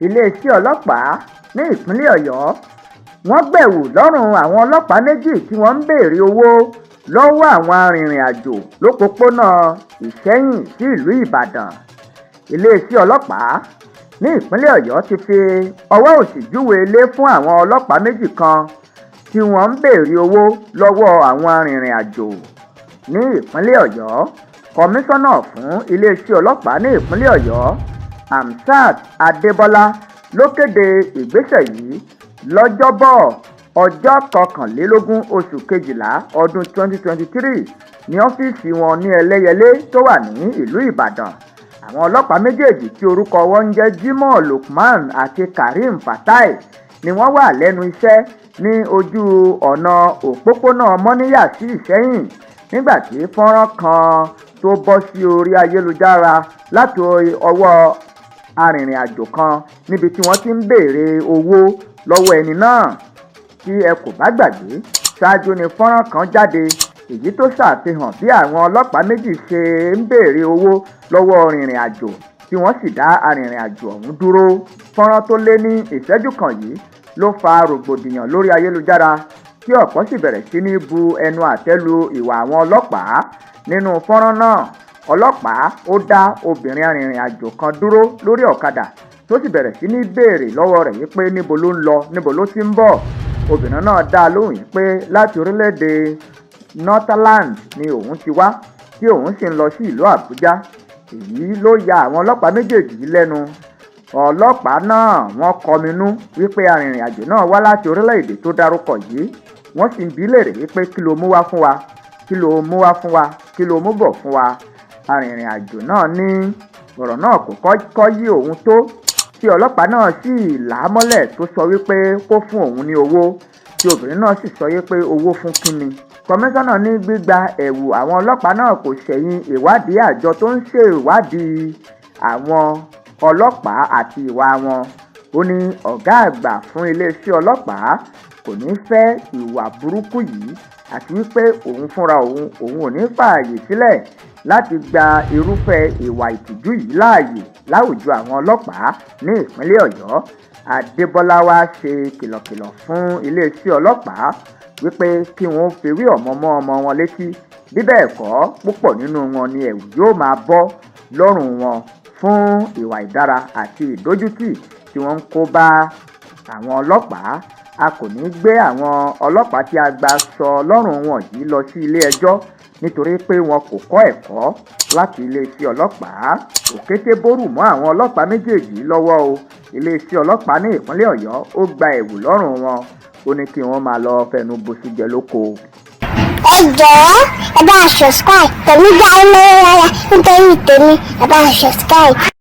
Iléeṣẹ́ ọlọ́pàá ní ìpínlẹ̀ Ọ̀yọ́ wọ́n gbẹ̀wù lọ́rùn àwọn ọlọ́pàá méjì tí wọ́n ń béèrè owó lọ́wọ́ àwọn arìnrìn-àjò lọ́pọ̀pọ̀nà Ìsẹ̀yìn sí ìlú Ìbàdàn. Iléeṣẹ́ ọlọ́pàá ní ìpínlẹ̀ Ọ̀yọ́ ti fi ọwọ́ òsì júwe ilé fún àwọn ọlọ́pàá méjì kan tí wọ́n ń béèrè owó lọ́wọ́ àwọn arìnrìn-àjò ní ìpínlẹ̀ Ọ̀yọ́. Kọmíṣánná fún iléeṣẹ́ ọlọ́pàá ní ìpínlẹ̀ Ọ̀yọ́, Hamsat Adébọlá, ló kéde ìgbésẹ̀ yìí lọ́jọ́bọ́ ọjọ́ 21 oṣù kejìlá ọdún 2023 ní ọ́fíìsì wọn ní Ẹlẹ́yẹlé tó wà ní ìlú Ìbàdàn. Àwọn ọlọ́pàá méjèèjì tí orúkọ wọn ń jẹ́ Jimoh Lukman àti Kareem Fatai ni wọ́n wà lẹ́nu iṣẹ́ ní ojú ọ̀nà òpópónà Mọ́níyà sí Ìsẹ́yìn nígbà tí fọ́nrán kan tó bọ́ sí orí ayélujára láti ọwọ́ arìnrìn-àjò kan níbi tí wọ́n ti ń béèrè owó lọ́wọ́ ẹni náà. Tí ẹ kò bá gbàgbé, ṣáájú ni fọ́nrán kan jáde èyí tó ṣàfihàn bí àwọn ọlọ́pàá méjì ṣe ń béèrè owó lọ́wọ́ arìnrìn-àjò tí wọ́n sì dá arìnrìn-àjò ọ̀hún dúró. Fọ́nrán tó lé ní ìṣẹ́jú kan yìí ló fa rògbòdìyàn lórí ayélujára, tí ọ̀pọ̀ sì bẹ̀rẹ̀ sí ní bu ẹnu àtẹ́ lu ìwà àwọn ọlọ́pàá. Nínú fọ́nrán náà, ọlọ́pàá ó dá obìnrin arìnrìn-àjò kan dúró lórí ọ̀kadà tó sì bẹ̀rẹ̀ sí ní béèrè lọ́wọ́ rẹ̀ yìí pé níbo ló ń lọ, níbo ló ti ń bọ̀. Obìnrin náà dá a lóhùn yìí pé láti orílẹ̀-èdè Netherlands ni òun ti wá, tí òun sì ń lọ sí ìlú Àbújá. Èyí ló ya àwọn ọlọ́pàá méjèèjì yìí lẹ́nu. Ọlọ́pàá náà wọ́n kọminú wípé arìnrìn-àjò náà wá láti orílẹ̀-èdè tó dárúkọ yìí. Wọ́n sì ń bi í léèrè wípé kí ló mú wá fún wa, kí ló mú wá fún wa, kí ló mú bọ̀ fún wa? Arìnrìn-àjò náà ní ọ̀rọ̀ náà kò kọ́kọ́ yé òun tó, tí ọlọ́pàá náà sì là á mọ́lẹ̀ tó sọ wípé kó fún òun ní owó, tí obìnrin náà sì sọ wípé owó fún kínni. Kọmíṣánná ní gbígba ẹ̀wù àwọn ọlọ́pàá náà kò ṣẹ̀yìn ìwádìí àjọ tó ń ṣèwádìí àwọn ọlọ́pàá àti ìwà wọn. Ó ní ọ̀gá àgbà fún iléeṣẹ́ ọlọ́pàá kò ní fẹ́ ìwà burúkú yìí, àti wípé òun fúnra òun, òun ò ní fààyè sílẹ̀ láti gba irúfẹ́ ìwà ìtìjú yìí láàyè láwùjọ àwọn ọlọ́pàá ní ìpínlẹ̀ Ọ̀yọ́. Adébọlá wàá ṣe kìlọ̀kìlọ̀ fún iléeṣẹ́ ọlọ́pàá wípé kí wọ́n fewé ọmọ mọ́ ọmọ wọn létí, bí bẹ́ẹ̀ kọ́, púpọ̀ nínú wọn ni ẹ̀wù yóò máa bọ́ lọ́rùn wọn fún ìwà ìdára àti ìdójútì tí wọ́n ń kó bá àwọn ọlọ́pàá. A kò ní í gbé àwọn ọlọ́pàá tí a gbà sọ lọ́rùn wọn yìí lọ sí ilé-ẹjọ́ nítorí pé wọn kò kọ́ ẹ̀kọ́ láti iléeṣẹ́ ọlọ́pàá. Òkété bórù mọ́ àwọn ọlọ́pàá méjèèjì lọ́wọ́ o. Iléeṣẹ́ ọlọ́pàá ní ìpínlẹ̀ Ọ̀yọ́ ó gba ẹ̀wù lọ́rùn wọn, ó ní kí wọ́n máa lọ́ọ́ fẹnu boṣu jẹ lóko. Ẹ jọ̀ọ́, ẹ bá a subscribe. Tèmi dá lọ́wọ́ rárá nítorí tèmi, ẹ bá a subscribe.